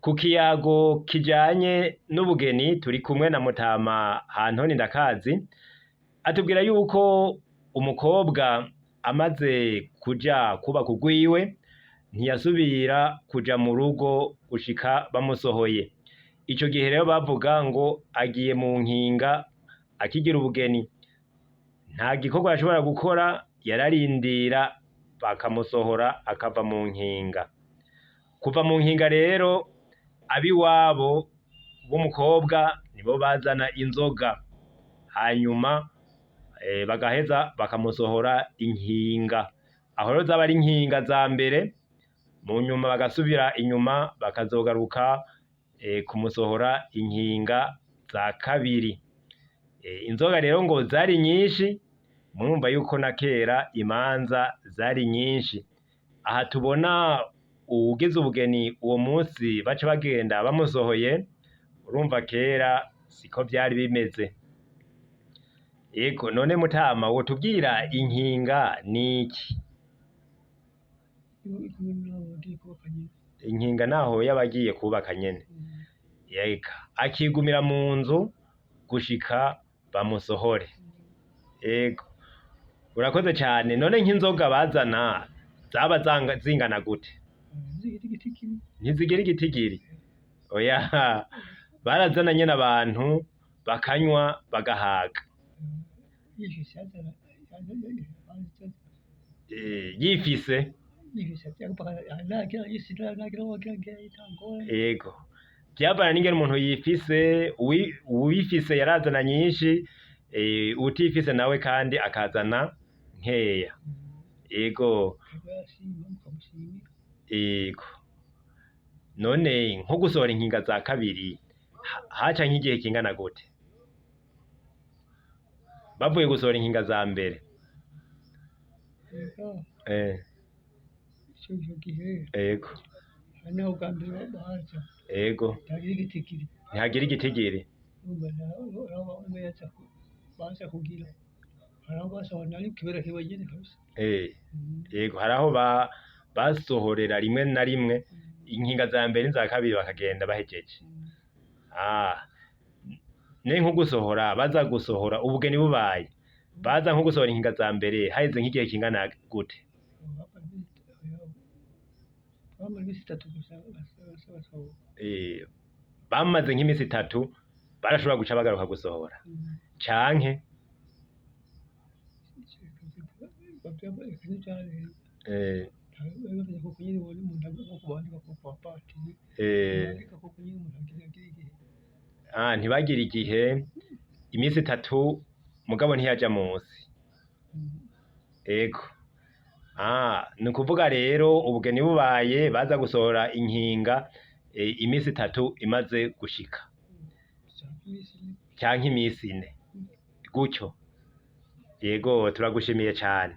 Ku kiyago kijanye n'ubugeni turi kumwe na Mutama Hantoni Ndakazi, atubwira yuko umukobwa amaze kuja kubaka urwiwe ntiyasubira kuja mu rugo gushika bamusohoye. Ico gihe rero bavuga ngo agiye mu nkinga akigira ubugeni. Nta gikorwa yashobora gukora, yararindira bakamusohora akava mu nkinga. Kuva mu nkinga rero ab'iwabo b'umukobwa nibo bazana inzoga, hanyuma bagaheza bakamusohora inkinga. Aho rero zaba ari inkinga za mbere, mu nyuma bagasubira inyuma bakazogaruka kumusohora inkinga za kabiri. Inzoga rero ngo zari nyinshi, murumva yuko na kera imanza zari nyinshi. Aha tubona uwugize ubugeni uwo munsi baca bagenda bamusohoye, urumva kera siko vyari bimeze. Ego none Mutama wotubwira inkinga niki? Inkinga naho yaba agiye kubaka nyene. Eka akigumira mu nzu gushika bamusohore. Ego urakoze cane. None nk'inzoga bazana zaba zingana gute? Ntizigira igitigiri? Oya, barazana nyene abantu bakanywa bagahaga. Yifise ego vyavana n'ingene umuntu yifise, uwifise yarazana nyinshi, uwutifise nawe kandi akazana nkeya. Ego, ego. None nko gusohora inkinga za kabiri haca nk'igihe kingana gute? Bavuye gusohora inkinga za mbere. Ego, ego. Ntihagira igitigiri. Yego haraho basohorera rimwe na rimwe inkinga za mbere n'iza kabiri bakagenda bahejeje. Ah, ne nko gusohora baza gusohora ubugeni bubaye, baza nko gusohora inkinga za mbere haheze nk'igihe kingana gute? Bamaze nk'imisi itatu barashobora guca bagaruka gusohora canke ntibagira igihe imisi itatu mugabo ntiyaja musi. Ego. Ah, ni ukuvuga rero ubugeni bubaye baza gusohora inkinga imisi itatu imaze gushika canke imisi ine gutyo. Yego turagushimiye cane.